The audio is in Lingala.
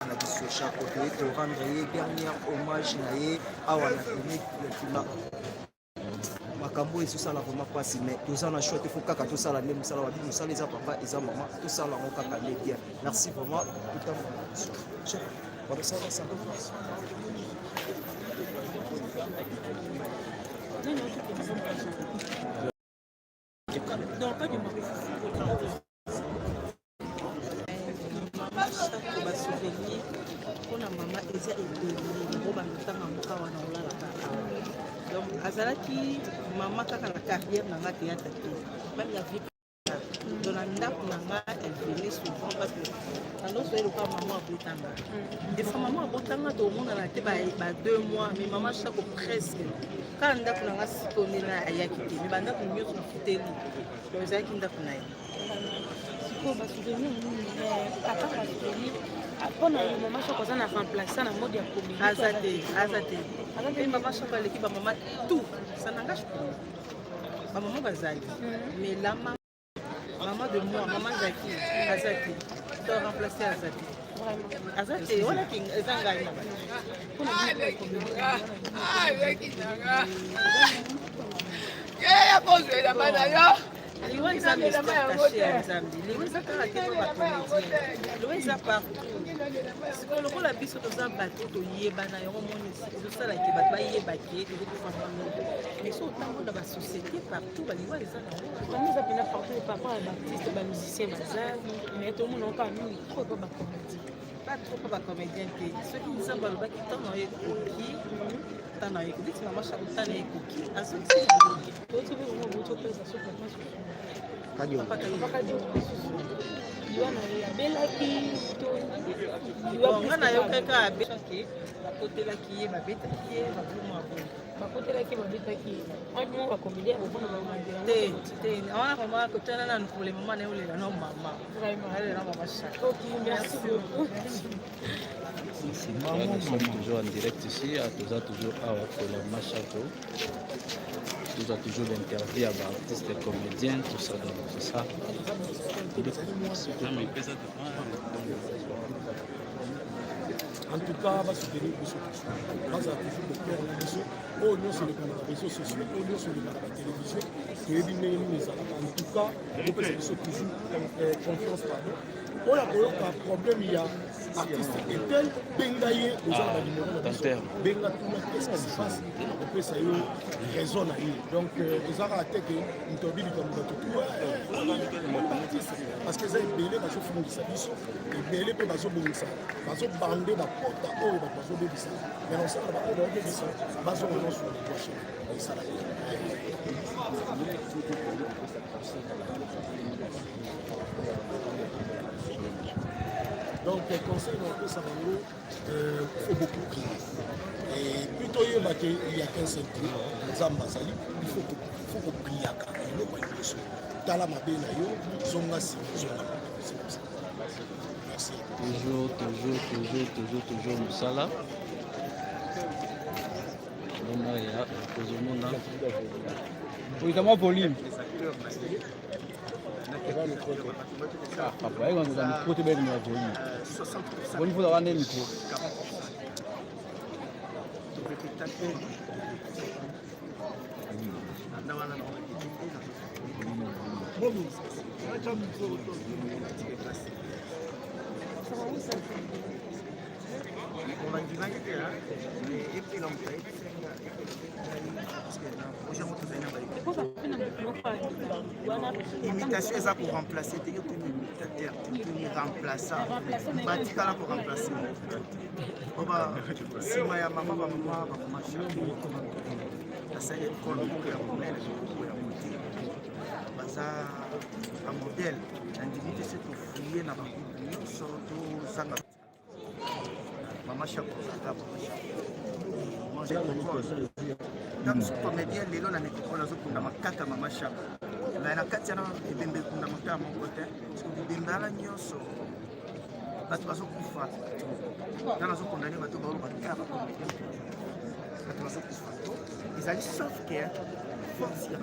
Na biso Shako, toye to rendre ye dernier hommage na ye awa na clinique. Makambo ezosala vraiment mpasi, mais toza na choix te, faut kaka tosala nde mosala wabi. Mosala eza papa, eza mama, tosala yango kaka nde bien. Merci vraiment, totambola na biso. Chef, bakosala ça. Non, pas du Mama Shako, basouvenir mpona mama eza ebele ngo bandotanga yango awa na olalaka awa. Donc azalaki mama kaka na carrière na nga théâtre te, même na vie. Donc na ndako na nga, elle venait souvent parce que naloso ye lokola mama abotanga. Des fois mama abotanga tomonana te ba 2 mois, mais mama Shako presque kaka ndako na nga. Sikoyo nde na ayaki te, mais bandako nyonso nafuteli, donc ezalaki ndako na ye. Sikoyo basouvenir nini, à part basouvenir mpona yo, mama Shako aza na remplaçant na mode ya comédie? Aza te, aza te. Mpe mama Shako aleki bamama tout, ça n'engage pas. Bamama bazali, mais la mama, mama de moi, mama Jaki, aza te to remplace, aza te, aza te. Wana eza ngai mama. Leki nanga ya kozwelama na yo. Liwa eza mystère caché ya Nzambe. Liwa eza kaka te mpo bacomédien, liwa eza partout. Sikoyo lokola biso toza bato toyebana, yango moni ezosalaki bato bayebaki tozokufa mwa mingi, mais so otango na basociété partout, baliwa eza nango. Vraiment eza mpena partout, par rapport ya baartiste, bamusicien baza, mais tomona kaka mingi trop epa bacomédien. Pas trop mpo bacomédien te. Soki Nzambe alobaki ntango na yo ekoki, ntango na yo ekoki. Ti mama Shako ntango na ye ekoki, azongisi na yoki. Toti mpe vraiment boti opesa so papa susu, papa Diongo lisusu, liwa na ye abelaki to liwa? Nga nayokaka abelaki, bakotelaki ye, babetaki ye, baboma boye. Bakotelaki, babetaki ye, mwa bacomédien bopona bamandela. Te te, wana vraiment kotana nanu pour le moment, naye olela no mama, olela mama Shako. Ok, merci beaucoup. Nous sommes toujours en direct ici, à Toza, toujours à Mama Shako. Toza toujours l'interview à artistes et comédiens, tout ça, donc c'est ça. Non, mais En tout cas, basoutenir biso toujours, bazala toujours de cœur na biso. Oyo nyonso eleka na baréseau sociaux, oyo nyonso eleka na batélévision, toyebi ndenge nini ezalaka. En tout cas, bopesa biso toujours confiance. Pardon, oyo akoyoka problème ya artiste un tel, benga ye, oza na banimero na biso, benga, tuna qu'est-ce qui se passe, akopesa yo raison na ye. Donc eza kaka te ke moto abi likambo, bato tu artiste, parce que eza ebele bazofungisa biso, ebele mpe bazobongisa, bazobande bapota oyo bato bazobebisa. Mais na osala baoyo bazobebisa, bazonga nyonso na équation, esala. Donc conseil na opesa bango, il faut beaucoup prier et puis toyeba ke il y a qu'un seul Dieu, Nzambe azali. Il faut kopriaka. Eloko ya liboso, tala mabe na yo, zonga nsima, zonga. C'est comme ça, merci. Toujours, toujours, toujours, toujours, toujours mosala. Mona ya tozomona. Ozama volume. Ah, papa, ayi wanza micro te, bele na volume. Boni faut wana micro. Ekoza mpe na motu moko wana. Imitation eza koremplace te. Yo komi imitateur te, komi remplaçant, batikala koremplace po nsima ya mama, bamama, bamama basali ekole moko ya monene, moko ya mote, baza bamodele. Nandimi te se tofuye na bagroupe nyonso, tozanga mama Shako. Ozalaka mama Shako ntango mosusu comédien lelo na métropole azokundama kaka mama Shako, mais na kati yana ebembe ekundama kaka moko te, parce que bibembe wana nyonso bato bazokufa nga nazokondane bato baoloba kaka bacomédien, bato bazokufa ezali, sauf que force ya